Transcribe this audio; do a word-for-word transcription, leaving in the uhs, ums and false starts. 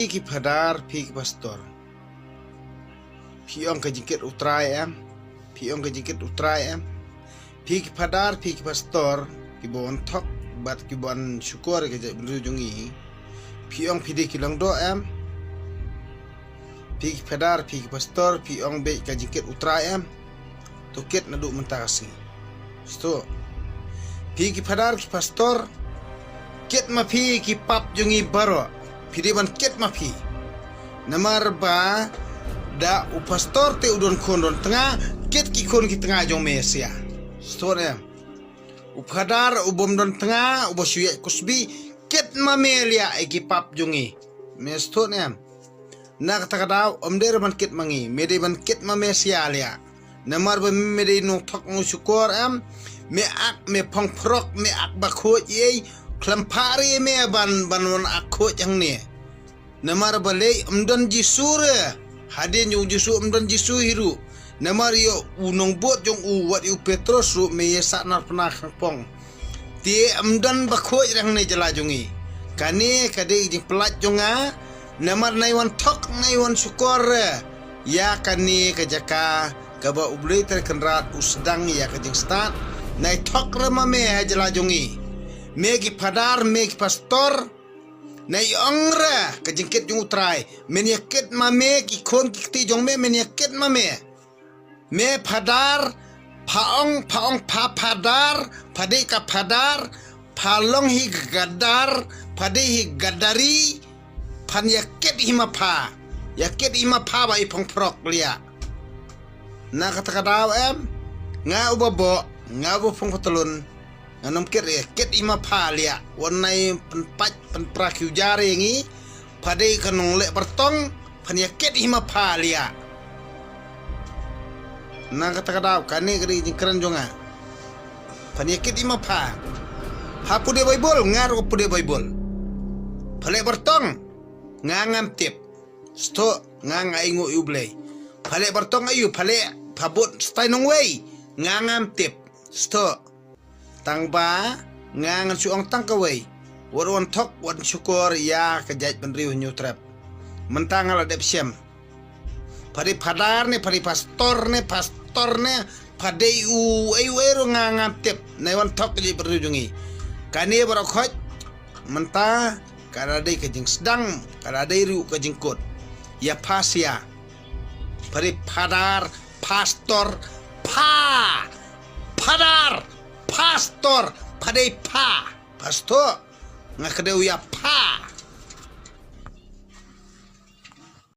Phi ki phadar, phi ki pastor. Phi ong ka jingkit U Trai em. Phi ong ka jingkit U Trai em. Phi ki phadar, phi ki pastor, kiba wan thok bad kiba wan shukor ïa ka jaitbynriew jong ngi. Phi ong phi dei ki lyngdoh em. Phi ki phadar, phi ki pastor, phi ong beit ka jingkit U Trai em. To kit naduh mynta ka sngi. Sngewthuh. Phi ki phadar, ki pastor, kit ma phi ki pap jong ngi baroh. Phi dei ban kit ma phi. Namar ba da u pastor te u don khun don tnga, kit ki khun ki tnga jong me ïa sia. Sngewthuh em. U phadar u bym don tnga, uba shu ïaid kusbi, kit ma me liah ïa ki pap jong ngi. Me sngewthuh em. Na kata ka daw, ym dei ruh ban kit ma ngi, me dei ban kit ma me sia liah. Namar ba me dei nongthok nongshukor em, me ak, me phong phrok, me ak ba khuid ei, khlem phah ri me ban, ban wan ak khuid hangne. Namar balei ym don Jisu re, hadien jong Jisu ym don Jisu hi ruh. Namar ïa u nongbud jong u wat ïa u Petros ruh me ïa sah narphna khangpong. Te ym don ba khuid re hangne jylla jong ngi. Kane ka dei jingpyllait jong nga, namar nai wan thok, nai wan shukor re. Ïa kane ka jaka, kaba U Blei Trai Kynrad u sdang ïa ka jingstad, nai thok re ma me ha jylla jong ngi. Me ki phadar, me ki pastor, nai ong re ka jingkit jong U Trai, men ïa kit ma me ki khun ki kti jong me, men ïa kit ma me. Me phadar, pha ong, pha ong pha phadar, pha dei ka phadar, pha long hi gadar, pha dei hi gadari, phan ïa kit hi ma pha, ïa kit hi ma pha ba i phong phrok liah. Na kata ka daw em, nga uba boh, nga uba phong patlun, ngan ym kit re, kit i ma pha liah, wan nai pynpait pynpra ki u jar ïa ngi, pha dei ka nongleh bartong, phan ïa kit i ma pha liah. Na kata ka daw, kane ka dei jingkren jong nga. Phan ïa kit i ma pha. Pha pule Baibl, nga ruh pule Baibl. Pha leh bartong, nga ngam tip. Sngewthuh, nga nga ainguh ïa U Blei. Pha leh bartong aïu, pha leh, pha bud stai nongwei, nga ngam tip. Sngewthuh. Tang ba nga ngan shu ong tang kawei. Wat wan thok, wan shukor ïa ka jaitbynriew Hynñiewtrep. Mynta nga la dep shem. Pha dei phadar ne, pha dei pastor ne, pastor ne, pha dei u ei u ei ruh nga ngam tip. Nai wan thok ka jaitbynriew jong ngi. Kane baroh khoit mynta ka la dei ka jingsdang, ka la dei ruh ka jingkut. Ïa pha sia. Pha dei phadar, pastor, pha. Phadar, pastor, pha dei pha. Pastor, nga kdew ïa pha.